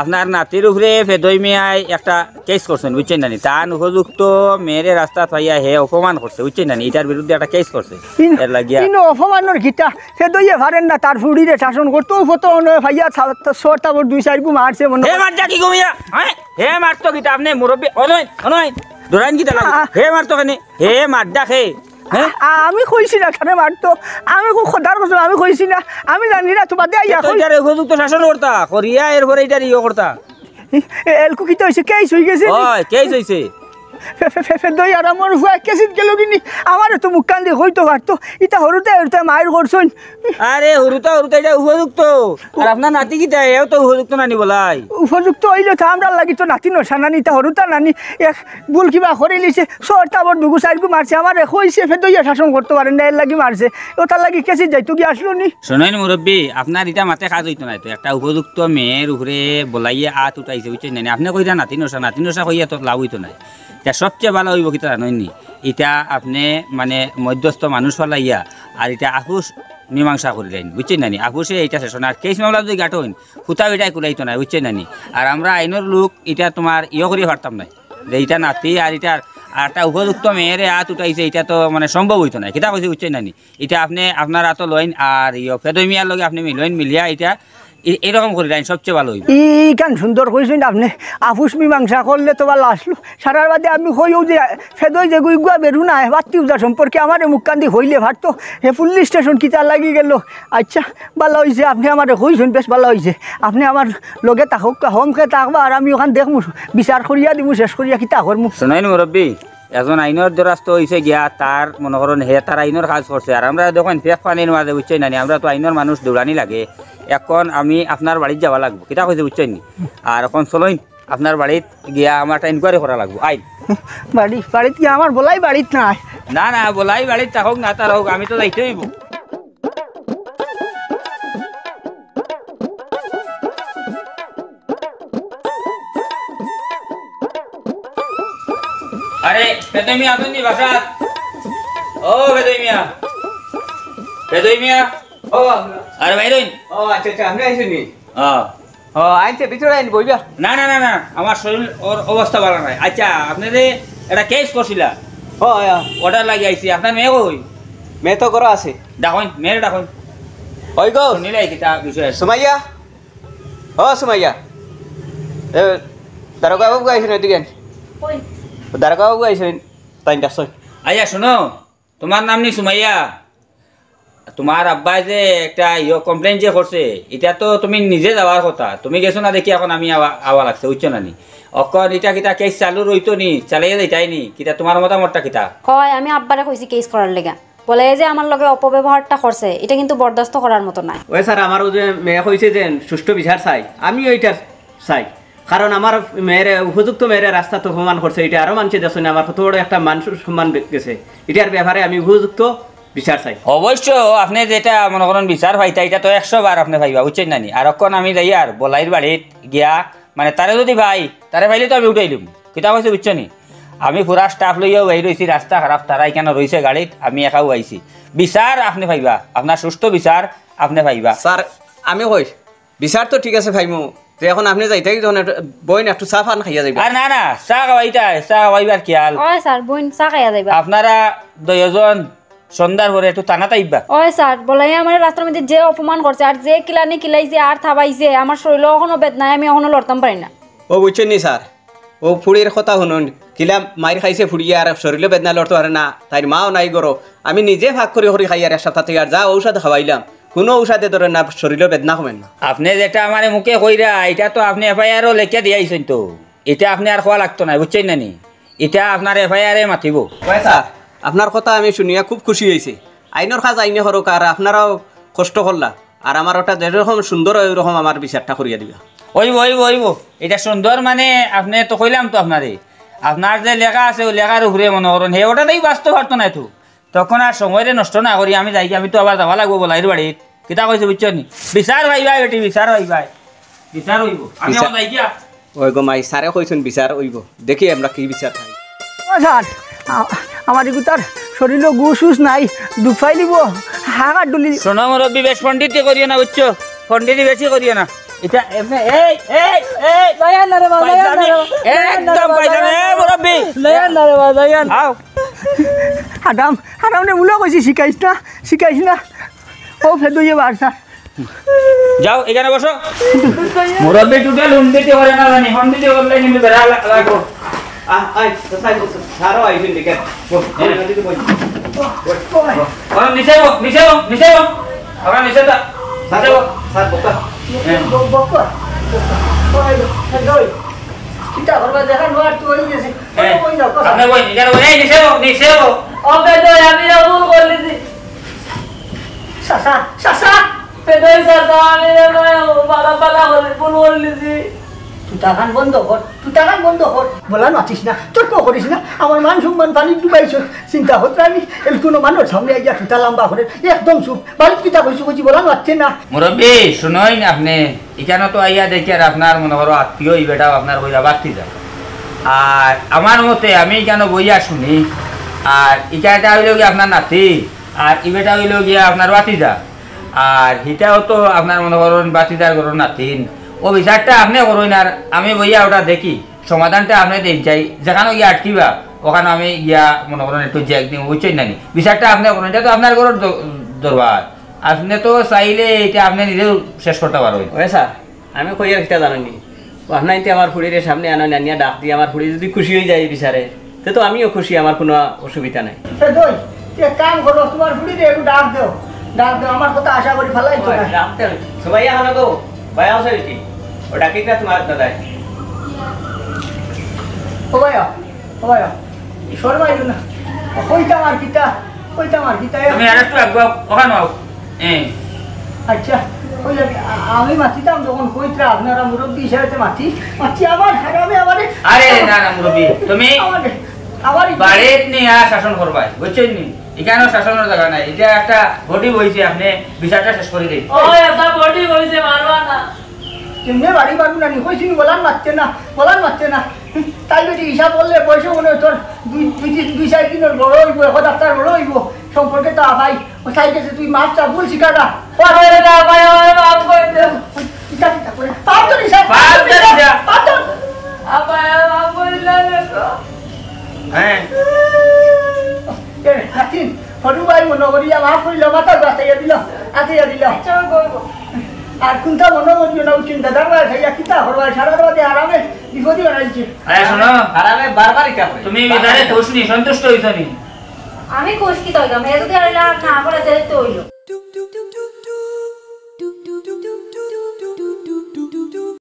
আপনার নাতির উপরে ফেদই মিয়ায় একটা কেস করছইন, বুঝছইন না নি? তান উপযুক্ত মেয়েরে রাস্তাত পাইয়া হে অপমান করছে, বুঝছইন না নি? ইটার বিরুদ্ধে একটা কেস করছে। ইন-, এর লাগিয়া। ইনো অপমানর কিতা? হে দইয়ে পারের না তার ফুড়িরে শাসন করতো, ও ফটো অনো পাইয়া সা-, সর তাবর দুই চাইরগু মারছে মনো হে হয়। মারটা কি গো মিয়া? হ্যাঁ? হে মারতো কিতা? আপনে মুরব্বি, অনয়, অনয়, ডরাইন কিতা লাগে? আ-, হে মারতো কেনে? হে মারডা খে? হ্যাঁ? আ-, আমি কইছি না কারে মারতো। আমি কো-, খোদার কসম, আমি কইছি না। আমি জানি না, তুমার দে আইয়া তো কই। ইটারে উপযুক্ত শাসন করতা, করিয়া এরপরে ইটারে ইয়ে করতা। এ, এলকু কিতা অইছে? কেস অই গেছে নি? ওই, কেস অইছে। ফে-, ফে-, ফে-, ফেদই আর আমার ফুয়া কেসিত গেল কিনি? আমারে তো মুখখান দি কইতো পারতো। ইতা হুরুতায় হুরুতায় মাইর করছইন। আরে হুরুতা হুরুতা, ইটা উপযুক্ত। আর আপনার নাতি কিতা, এও তো উপযুক্ত নানি বলাই। উপযুক্ত অইলে তো আমরার লাগি তো নাতি নশা নানি, ইতা হুরুতা নানি। এক ভুল কিবা করিলিছে, সর তাবর দুগু চাইরগু মারছে, আমারে কইছে ফেদইয়ে শাসন করতো পারের না, এরলাগি মারছে। অতার লাগি কেসিত যাইতো গি আছলো নি। হুনইন মুরব্বি, আপনার ইটা মাতে কাজ অইতো নায় তো। একটা উপযুক্ত মেয়ের উপরে বলাইয়ে আত উঠাইছে, বুঝছইন নানি? আপনে কইরা নাতি নশা, নাতি নশা কইয়া তো লাভ অইতো নায়। ইটা সবচেয়ে ভালা অইবো কিতা জানইন নি? ইটা আপনে মানে মধ্যস্থ মানুষ ফালাইয়া আর ইটা আফুস মীমাংসা করিলাইন, বুঝছইন নানি? আফুসে ইটা শেষ অইন। আর কেস মামলা যদি গাঠইন, হুরুতা ইটায় কুলাইতো নায়, বুঝছইন নানি? আর আমরা আইনর লোক, ইটা তুমার ইয়ে করিয়া পারতাম নায় যে ইটা নাতি আর ইটার আর একটা উপযুক্ত মেয়েরে আত উঠাইছে, ইটা তো মানে সম্ভব অইতো নায়। কিতা কইছি, বুঝছইন নানি? ইটা আপনে আপনার আতো লইন, আর ইয়ো ফেদই মিয়ার লগে আপনে মিলইন, মিলিয়া ইটা ই-, এরকম করিলাইন, সবচেয়ে ভালা অইবো। ই-, ইখান সুন্দর কইছইন আপনে। আফুস মীমাংসা করলে তো ভালা আছলো। সারার বাদে আমি কইও যে ফেদই যে গুইগুয়া বেরু না, বাত্তি উজা সম্পর্কে আমারে মুখখান দি কইলে পারতো। হে পুলিশ স্টেশন কিতা লাগি গেল? আচ্ছা, ভালা অইছে, আপনে আমারে কইছইন, বেশ ভালা অইছে। আপনে আমার লগে থাকউক্কা, হমকে থাকবা, আর আমি অখান দেখমু, বিচার করিয়া দিমু, শেষ করিয়া কিতা করমু। হুনইন মুরব্বি, একজন আইনর দ্বারস্থ অইছে গিয়া, তার মনো করইন হে তার আইনর কাজ করছে, আর আমরা দেখইন ফেক পানির মাঝে, বুঝছইন নানি, আমরা তো আইনর মানুষ, দৌড়ানি লাগে। এখন আমি আপনার বাড়িত যাওয়া লাগবো, কিতা কইছি, বুঝছইন নি? আর এখন চলইন, আপনার বাড়িত গিয়া আমার একটা ইনকোয়ারি করা লাগবো। আইন। বাড়ি, বাড়িত গিয়া আমার বলাই বাড়িত নাই। না, না, বলাই বাড়িত থাকউক না থাকউক, আমি তো যাইতে অইবো। আরে, ফেদই মিয়া আছইন নি বাসাত? ও ফেদই মিয়া। ফেদই মিয়া। ও, আরে বাইরইন। ও, আচ্ছা, আচ্ছা, আপনে আইছইন নি? ও। ও, আইনছে, ভিতরে আইন, বইবা। না, না, না, না, আমার শরীর ওর অবস্থা ভালা নায়। আচ্ছা, আপনারে একটা কেস করছিলা? ও, অটার লাগি আইছি। আপনার মেয়ে কই? মেয়ে তো ঘরো আছে। ডাকইন, মেয়েরে ডাকইন। ওই গো। হুনিলাই কিতা বিষয় আছে। সুমাইয়া? ও সুমাইয়া, এ, দারোগা বাবু আইছইন এদিকে। কই? দারোগা বাবু আইছইন, তাইন ডাকছইন। আইয়া হুনো, তুমার নাম নি সুমাইয়া? তুমার আব্বায় যে একটা ইয়ো complain যে করছে, ইটা তো তুমি নিজে যাওয়ার কথা, তুমি গেছো না দেখি এখন আমি আওয়া, আওয়া লাগছে, বুঝছো না নি? অখন ইটা কিতা কেস চালু রইতো নি, চালাইয়া যাইতায় নি, কিতা তুমার মতামতটা কিতা? হয়, আমি আব্বারে কইছি কেস করার লেগা। বলে, এই যে আমার লগে অপব্যবহারটা করছে, ইটা কিন্তু বরদাস্ত করার মতো নায়। ওই স্যার, আমার ওই যে মেয়ে কইছে যে সুষ্ঠু বিচার চাই, আমিও ইটা চাই। কারণ আমার মেয়েরে, উপযুক্ত মেয়েরে রাস্তাত অপমান করছে, ইটা আরো মানষে দেখছইন, আমার কত বড় একটা মান সম্মান বে-, গেছে। ইটার ব্যাপারে আমি উপযুক্ত বিচার চাই। অবশ্য আপনে যেটা মনো করইন বিচার পাইতা, ইটা তো একশো বার আপনে পাইবা, বুঝছইন না নি? আর অখন আমি যাইয়ার বলাইর বাড়িত গিয়া মানে, তারে যদি পাই, তারে পাইলে তো আমি উঠাইলিমু। কিতা কইছি, বুঝছো নি? আমি পুরা staff লইয়াও বাইর অইছি, রাস্তা খারাপ, তারা ইখানো রইছে গাড়িত, আমি একাউ আইছি। বিচার আপনে পাইবা, আপনার সুষ্ঠু বিচার আপনে পাইবা। স্যার, আমি কই, বিচার তো ঠিক আছে পাইমু, তে এখন আপনে যাইতা কি, যখন একটু, বইন একটু চা পান খাইয়া যাইবা। আর না, না, চা খাওয়াইতা, চা খাওয়াইবার খেয়াল। ওই স্যার, বইন চা খাইয়া যাইবা। আপনারা দুইজন সন্ধ্যার পরে একটু থানাত আইবা। ওই স্যার, বলাইয়ে আমারে রাস্তার মধ্যে যে অপমান করছে, আর যে কিলানি কিলাইছে, আর থাবাইছে, আমার শরীলো অখনো বেদনায়, আমি অখনো লড়তাম পারি না। ও বুঝছইন নি স্যার, ও ফুড়ির কথা হুনইন, কিলা মাইর খাইছে ফুড়িয়ে, আর শরীলো বেদনায় লড়তো পারে না, তাইর মাও নাই ঘরো। আমি নিজে ফাক করি করি খাইয়ার এক সপ্তাহ থাকি, আর যা ঔষধ খাওয়াইলাম, কুনু ঔষধে ধরে না, শরীলো বেদনা কমের না। আপনে যেটা আমারে মুখে কইরা, ইটা তো আপনে FIR ও লেখিয়া দিয়া আইছইন তো, ইটা আপনে আর কওয়া লাগতো নায়, বুঝছইন না নি? ইটা আপনার FIR এ মাতিবো। ওই স্যার, আপনার কথা আমি হুনিয়া খুব খুশি অইছি। আইনর কাজ আইনে করউক, আর আপনারাও কষ্ট করলা, আর আমার ওটা যেরকম সুন্দর অয়, ওইরকম আমার বিচারটা করিয়া দিবা। অইবো, অইবো, অইবো। ইটা সুন্দর মানে, আপনে তো কইলাম তো আপনারে, আপনার যে লেখা আছে, ওই লেখার উপরে মনো করইন, হে ওটাতেই বাঁচতো পারতো নায় তো। তখন আর সময়রে নষ্ট না করি আমি যাইগি, আমি তো আবার যাওয়া লাগবো বলাইর বাড়িত। কিতা কইছি বুঝছো নি? বিচার পাইবায় বেটি, বিচার পাইবায়। বিচার অইবো। আমি বিচার এখন যাইগিয়া। ওই গো মাই, স্যারে কইছইন বিচার অইবো। দেখি আমরা কি বিচার পাই। ও স্যার, আ-, আমার ইগুতার শরীলো গুস উস নাই, দুখ পাইলিবো, হাগার ডুলি। শোনো মুরব্বি, বেশ পণ্ডিতি করিও না, বুঝছো? পণ্ডিতি বেশি করিও না। ইটা এমনে, এই, এই, এই। লয়ান না রে বাবা, লয়ান না রে বাবা, লয়ান না রে একদম বাবা, পাইলাম, লয়ান না এই রে বাবা। মুরব্বি। লয়ান না রে বাবা, লয়ান। আও। হারাম, হারাম রে, মুলা কইছি, শিখাইস না, শিখাইস না। ও ফেদুয়ে বারসা। যাও, ইখানো বসো। মুরব্বি টুকে লুন্ডিতি করে না জানি, হন্ডিতি করলে কিন্তু বেড়া লা-, লাগবো। আ, আয়, তো সাইড করো, সারো আইছেন দেখে। বস, হ্যাঁ। বস, বস, বস। ও, নিচে বস, নিচে বস, নিচে বস। ওরা নিচে তা, নিচে বস। স্যার, বকা। হ্যাঁ। ব-, বকা। ওই, ওই, ওই। চিন্তা করবা, দেখা নোয়ার তো হয়ে গেছে। হ্যাঁ। ওই যাও, কথা। ওই, নিচে বই, এই, নিচে বই, নিচে বই। ও বেদই, আমি না ভুল করলিছি। চাচা, চাচা। বেদই চাচা, আমি না বাবা পালা করে ভুল করলিছি। তুতাখান বন্ধ কর, তুতাখান বন্ধ কর। বলা মাতিস না, তর্ক করিস না। আমার মান সম্মান পানি ডুবাইছ। চিন্তা হত আমি, এল কোনো মানুষ সামনে আইয়া তুতা লম্বা করে। একদম চুপ। বাড়িত কিতা কইছি কইছি, বলা মাতছে না। মুরব্বি, শুনইন আপনে। ইখানো তো আইয়া দেখি আর আপনার মনে করো আত্মীয়, ই বেটাও আপনার কইরা বাত্তি যায়। আর আমার মতে আমি ইখানো বইয়া শুনি, আর ইটা এটা হইল গিয়া আপনার নাতি, আর ই বেটা হইল গিয়া আপনার বাতিজা, আর হিটাও তো আপনার মনে করুন বাতিজার ঘরর নাতিন। ও বিচারটা আপনে করইন, আর আমি বইয়া ওটা দেখি, সমাধানটা আপনে দিন চাই, যেখানো গিয়া আটকিবা, ওখানো আমি গিয়া মনে করুন একটু জ্যাক দিমু, বুঝছইন নানি? বিচারটা আপনে করইন, ইটা তো আপনার ঘরর দ-, দরবার। আপনে তো চাইলে ইটা আপনে নিজেও শেষ করতা পারইন। ওই স্যার, আমি কই আর কিতা জানইন নি? ও আপনাইনতে আমার ফুড়িরে সামনে আনইন, আনিয়া ডাক দিয়া আমার ফুড়ি যদি খুশি অইযায় ই বিচারে, তে তো আমিও খুশি, আমার কুনু অসুবিধা নাই। এ দই, তুই এক কাম করো, তুমার ফুড়িরে একটু ডাক দেও, ডাক দেও, আমার কথা আশা করি ফালাইতো না। ডাক দেও। সুমাইয়া খানো গো, ভাই আছে বেটি? ও ডাকিক না তুমার দাদায়। ও ভাইয়া, ও ভাইয়া, শরমাইও না। কইতাম আর কিতা, কইতাম আর কিতা। তুমি আর একটু আগুয়া ওখানো আও। হ্যাঁ। আচ্ছা, ওই যে আ-, আমি মাতিতাম যখন কইতরা আপনারা মুরব্বি হিসাবে তো মাতি, মাতি আমার হারামে আমারে আরে না, না, মুরব্বি, তুমি আমারে, আমার বাড়িত নিয়া শাসন করবায়, বুঝছইন নি? ইখানো শাসনর জাগা নাই, ইটা একটা বডি বইছে, আপনে বিচারটা শেষ করি দেই। ও, একটা বডি বইছে, মারবা না। কেমনে বাড়ি পারবো না নি? কইছি নি, বলার মাতছে না, বলার মাতছে না। তাই বেটি হিসাব করলে বয়সে মনে হয় তোর দুই, দুই, তিন, দুই চার দিনর বড় অইবো, এক হাপ্তার বড় অইবো, সম্পর্কে তো আফাই। ও সাইডে যে তুই মাফ চা, ভুল স্বীকার কর। আরে না ভাই, আমারে মাফ করি দেও। ইটা কিতা করে? পাপ তো নিশা, পাপ তো নিশা। পাপ তো। আব্বা, আমারে মাফ করি দেও। হ্যাঁ। এ, নাতিন, হলু ভাই মনে করিয়া মাফ করিল, মাথা আতাইয়া দিল, আতাইয়া দিল। আচ্ছা, আমি করবো। আর কুনটা মনে করিও না, উচিন দাদার ভাই খাইয়া কিতা করবা, সারা রাতে আরামে বিপদই বানাইছে। আরে শোনো, আরামে বারবার ইটা করে। তুমি বিচারে খুশ নি, সন্তুষ্ট হইছো নি? আমি খুশ কিতা অইলাম, হে যদি আর না করে, তে তো অইলো।